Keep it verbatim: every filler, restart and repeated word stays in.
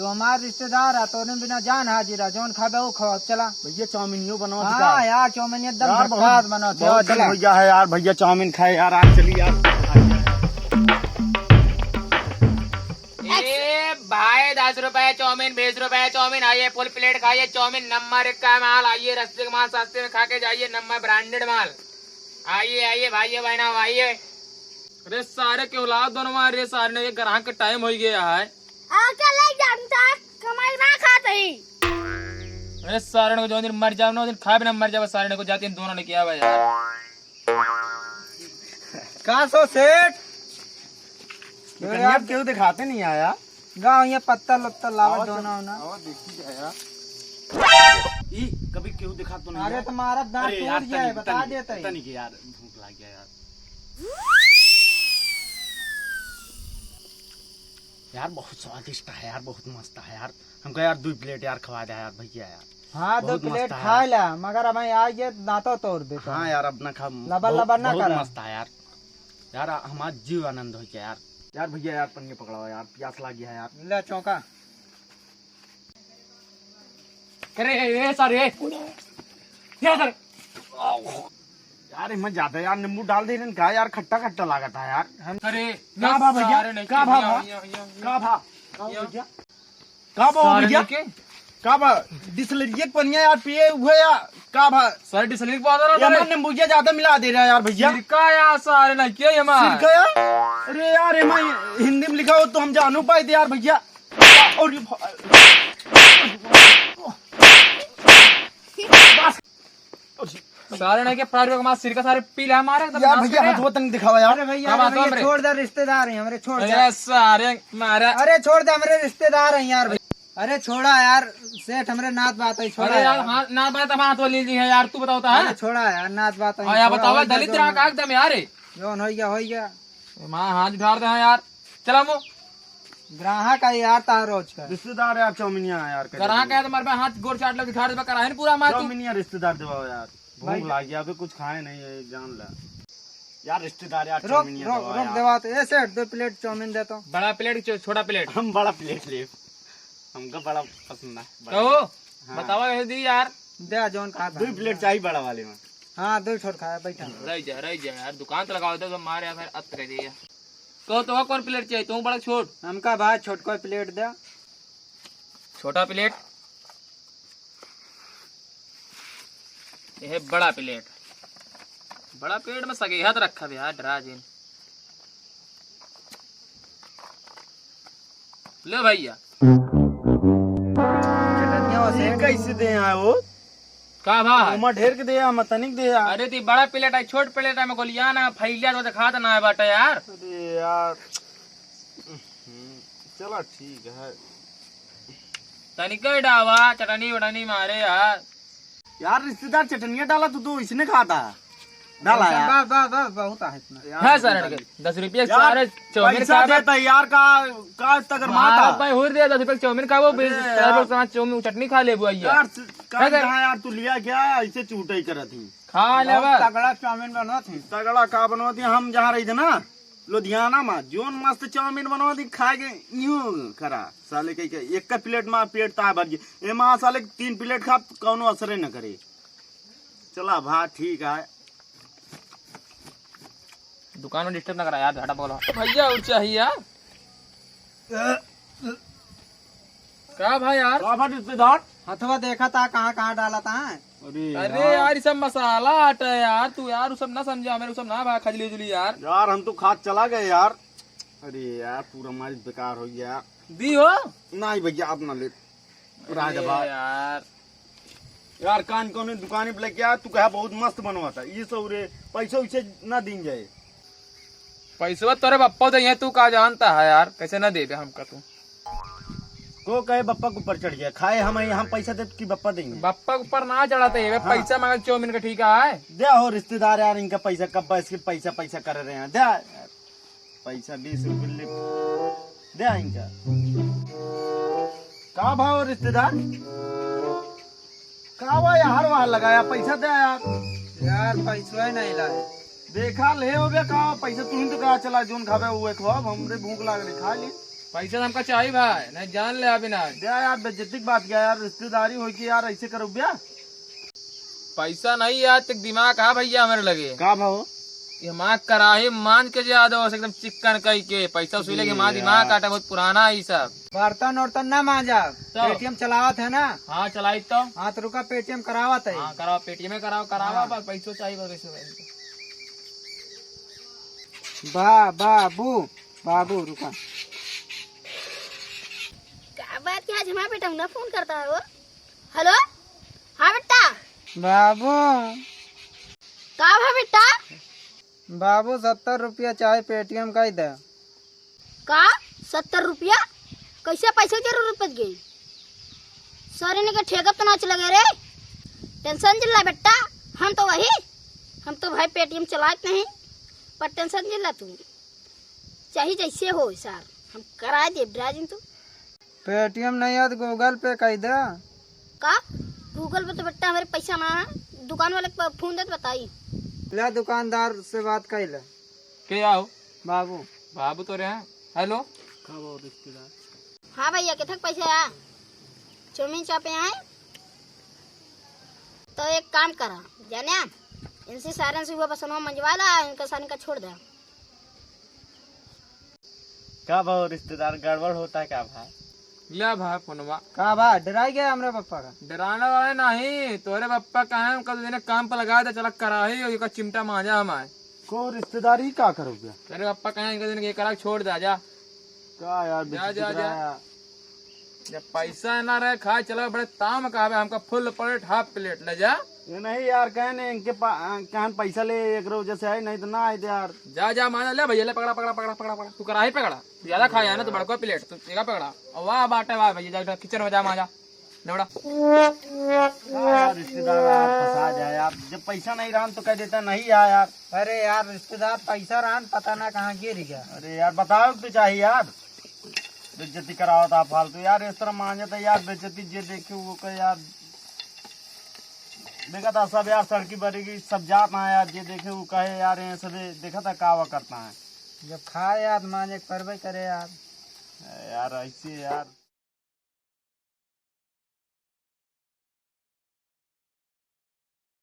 तू हमार रिश्तेदार है, तोने बिना जान हाजिर है, जौन खाबे वो खवाओ, चला। भैया, चाउमीनियो बनाओ हाँ का? यार, चाउमीन एकदम यार, बहुत, झक्कास बनाओ, बहुत चला। दिन हो गया है यार, भैया, चाउमीन खाए यार, आज चली यार। ए भाई, दस रुपए चाउमीन, बीस रुपए चाउमीन, आइए, फुल प्लेट खाइए, चाउमीन नंबर एक का माल, आइए, रस्ते का माल सस्ते में खा के जाइए, नंबर ब्रांडेड माल। आइए, आइए, भाइयों, बहनों, आइए। अरे सारे के औलाद दोनों मार रे, सारे ने, एक ग्राहक के टाइम हो गया है। आ, क्या ले जानता, कमाई ना खाते ही। अरे सारे ने को जो दिन मर जाओ ना, वो दिन खाए बिना मर जाओ, सारे ने को जाते हैं दोनों ने किया भाई यार। का सो सेठ? दुकनिया पे केहू देखाते नहीं आया। गाँव ये पत्ता लत्ता लावा, आवा दोना चल, होना। आवा देखी जाया। ई कभी केहू देखा तो नहीं अरे आया? तुम्हारा दांत अरे यार, टूट गया है, तनी, बता तनी, देते ही। तनी के यार, भूख लाग गया यार। यार बहुत स्वादिष्ट है यार, बहुत मस्त है यार। हमका यार दुई प्लेट यार खवा दे यार भैया यार। हाँ, दो बहुत मस्त प्लेट है खा यार। ला, मगर अब आ गए दांतों तोड़ देता हाँ हूँ। यार, अब ना खा, लबर बहुत, लबर ना बहुत करा। मस्त है यार। यार, हमार जीव आनंद हो गया यार। यार भैया यार, पन्नी पकड़ाओ यार, प्यास लाग गया यार। ले चौका। अरे, ए, ए, सर, ए। क्या सर? यार, इमें ज्यादा यार नींबू डाल दे रहे हैं का यार, खट्टा खट्टा लागत है यार। हम अरे, का भा भैया? सारे नहीं का भा किया, भा? यहाँ, यहाँ, यहाँ। का भा? का यहाँ। भैया? का बा सारे भैया? लेके? का बा? डिसलरिया के पनिया यार पिए हुए या का बा? सर, डिसलरी के पाउडर यार, डाले? हमार नींबूया ज्यादा मिला दे रहा है यार भैया। सिरका यार, सारे ना किया ये हमार। सिरका यार? अरे यार, ये मैं हिंदी में लिखा हो तो हम जानू पाए थे यार भैया। और ये भा- बस। सारे ने के प्राइवेट के मार सिरका सारे पी ले हमारे एकदम यार नाश भैया, करे। हाथ वतन दिखावा यार। अरे भैया, का अरे बात भैया, हमरे? छोड़ दे, रिश्तेदार हैं हमरे, छोड़ दे। अरे सारे मारा। अरे छोड़ दे, हमरे रिश्तेदार हैं यार भैया। अरे छोड़ा यार, सेठ हमरे नात बात है, छोड़ा अरे यार, यार। हाँ, नात बात हमारे हाथ वाली ली है यार, तू बताओ तो, हाँ? अरे छोड़ा यार, नात बात है, हाँ यार, छोड़ा, बताओ, हो गया दलित जो रहा है। का एकदम यार, ए? जौन हो गया, हो गया। माँ हाथ उठा दे यार, चला मो। ग्राहक है यार, तार रोज का। रिश्तेदार यार, चौमिनिया है यार, कैसे ग्राहक दूँ? है तो मारे पे हाथ गोड़ चाट लग उठा दे, कराहे न पूरा मार तू। चौमिनिया रिश्तेदार देवा यार, भूख भाई। लाग गया, अबे कुछ खाए नहीं है, जान ला। यार रिश्तेदार यार, रोक, चौमिनिया रोक, देवा रोक यार। देवा तो, ए सेठ, दो प्लेट चाउमीन दे तो। बड़ा प्लेट, छो-, छोटा प्लेट? हम बड़ा प्लेट ले। हमका बड़ा पसंद है, बड़ा कहो, प्लेट। हाँ। बतावा कैसे दी यार? दे जौन कहा दो प्लेट चाहिए बड़ा वाले में। हाँ, दो छोट खाया, बैठा। रह जा, रह जा यार, दुकान तो लगावा दे, तो मारे यार, फिर अत कर दिया। तो, तो कौन प्लेट चाहिए? तू बड़ा छोट? हमका भाई छोटको प्लेट दे। छोटा प्लेट। यह बड़ा प्लेट। बड़ा प्लेट में सगेहत रखा भी यार, डरा जिन। ले भैया। चटनिया वैसे ये कैसे दे आए हो? का भा? ओमा ढेर के दे आ, मतनिक दे आ। अरे ती बड़ा प्लेट है, छोट प्लेट है, में गोलिया ना, फैलिया तो दिखात ना है बाटे यार। अरे यार। हम्म, चला ठीक है। तनिक डावा, चटनी वटनी मारे यार। यार रिश्तेदार चटनिया डाला, तू तो इसने खाता है। डाला यार। बस, बस, बस, बहुत है इतना। यार, हाँ सर, दस रुपये यार, सारे चाउमीन पैसा खाबे। देता है यार, का, का इतना गरमाता? मारा भाई, हुर दे, दस रुपये चाउमीन खाबो, अरे बीस यार। रुपये साथ चाउमीन चटनी खा लेबो, आइया। यार, स-, का है सर? कहा यार, तू लिया क्या? ऐसे चूटे ही करत ही। खा ले बहुत बस। तगड़ा चाउमीन बनत ही। तगड़ा का बनत ही? हम जहाँ रही थे ना, लुधियाना में, जोन मस्त चाउमीन बनत ही, खा के यूं करा। साले कही के एक प्लेट में पेट ता भर गया। ए माँ, साले तीन प्लेट खा, कौनो असरे न करे। चला भा, ठीक है। दुकान में डिस्टर्ब ना करा यार, झाटा बोला। भैया, और चाहिए यार। का भाई यार? का भाई रिश्तेदार? हथवा देखा था, कहाँ, कहाँ डाला था? अरे अरे यार। यार, ये सब मसाला आटा है यार, तू यार, वो सब ना समझा, मेरे को सब ना भा, खजली उजली यार। यार, हम तो खात चला गए यार। अरे यार, पूरा माल बेकार हो गया। दी हो? नहीं भैया, आप ना ले। अरे राजा भाई। यार। यार, कान कौन दुकान पे लेके आ, तू कहा बहुत मस्त बनवाता। ये सब रे, पैसा वैसे ना दीन जाए। पैसवा तोरे बप्पा दे, तू का जानता है यार, कैसे ना देबे हमका तू? को कहे बप्पा के ऊपर चढ़ गया, खाए हम, हम पैसा दे कि बप्पा देंगे? बप्पा के ऊपर ना चढ़ाते ये, हाँ। पैसा मांगे चाउमीन का, ठीक है? दे हो रिश्तेदार यार, इनका पैसा कब, इसके पैसा, पैसा कर रहे हैं, दे। पैसा बीस रुपये ले दे इनका। का भाव रिश्तेदार? का हुआ यार, वहां लगाया, पैसा दे यार। यार, पैसा ही नहीं लाए। देखा ले हो बे का, पैसा तू ही तो कहा चला, जोन खाबे हुए खो, अब हमरे भूख लाग रही, खा ली। पैसा तो हमका चाही भाई, नहीं जान ले अभी ना। दे यार, बेइज्जती की बात क्या यार, रिश्तेदारी होई कि यार ऐसे करो ब्या। पैसा नहीं यार, तेक दिमाग है भैया हमरे लगे। का भाव? ये हमार कराही मांज के ज्यादा हो एकदम चिकन कई के, पैसा वसूले के हमार दिमाग काटा, बहुत पुराना है ये सब। बर्तन उर्तन ना मांजा, तब? पेटीएम चलावत है ना? हाँ, चलाई तो। हाँ, तो रुका, पेटीएम करावत है। हाँ, कराओ, पेटीएम में कराओ, करावा, हाँ। बस पैसो चाहिए, बस पैसो चाहिए। बा-, बाबू, बाबू, रुका। का बात क्या, आज हमारा बेटा उन्हें फोन करता है वो? हेलो, हाँ बेटा। बाबू। का भा बेटा? बाबू, सत्तर रुपया चाहे पेटीएम कई दे। का? सत्तर रुपया? कैसे पैसे की जरूरत पड़ गई? सर, इनके ठेका तो नाच लगे रे। टेंशन जिल्ला बेटा, हम तो वही, हम तो भाई पेटीएम चलात नहीं, पर टेंशन जिल्ला तू, चाहे जैसे हो सर, हम करा दे ब्राजिन तू। पेटीएम नहीं है तो गूगल पे कई दे। का? गूगल पे तो बेटा हमारे पैसा ना है, दुकान वाले को फोन दे तो बताई। ले दुकानदार से बात कई ले। के आओ? बाबू। बाबू तो रहे हैं। हेलो। का बाबू रिश्तेदार? हाँ भैया, कितक पैसा है? चाउमीन चापे आए। तो एक काम करा, जाने, इनसे सारन से हुआ बसनवा मंजवा ला, इनका सारन का छोड़ दे। का भाव रिश्तेदार, गड़बड़ होता है का भाई? ले भाई फोनवा। का भाई, डराई गया हमरे पप्पा का? डराने वाले नहीं, तोरे पप्पा का है, उनका तो देने काम पर लगा दे, चला कराही और इनका चिमटा मांजा हमारे। को रिश्तेदारी का करोगे? तेरे पप्पा का है, इनका देने के करा छोड़ दे, जा। का यार, जा, बेइज्जती जा, जा। कराया। जब पैसा ना रहे, खाए चला बड़े ताम का हवे, हमका फुल प्लेट, हाफ प्लेट ले जा। ये नहीं यार, कहे नहीं इनके पा-, कहन पैसा ले, एक रोज से आए, नहीं तो ना आए यार। जा, जा, मांजा ले भैया, ले पकड़ा, पकड़ा, पकड़ा, पकड़ा, पकड़ा। तू कराही पकड़ा, तू ज्यादा खाया ना, तो बड़को प्लेट, तू जगह पकड़ा। और वाह बाटे वाह भैया, जा किचन में जा, मांजा। दौड़ा। का यार, रिश्तेदार यार फंसा जाए यार, जब पैसा नहीं रहा तो कह देता नहीं आया यार। अरे यार, रिश्तेदार पैसा रहा न, पता ना कहाँ गिर गया। अरे यार, बताओ तो चाहिए यार। बेइज्जती करावत आप फालतू यार, इस तरह मांजत है यार, बेइज्जती जे देखे वो कहे यार। देखा था सब यार, सड़की बरेगी सब जात ना यार, जे देखे वो कहे यार, ये सब देखा था का हुआ करता है। जब खाए यार, मांजे के परबे करे यार। यार ऐसे यार।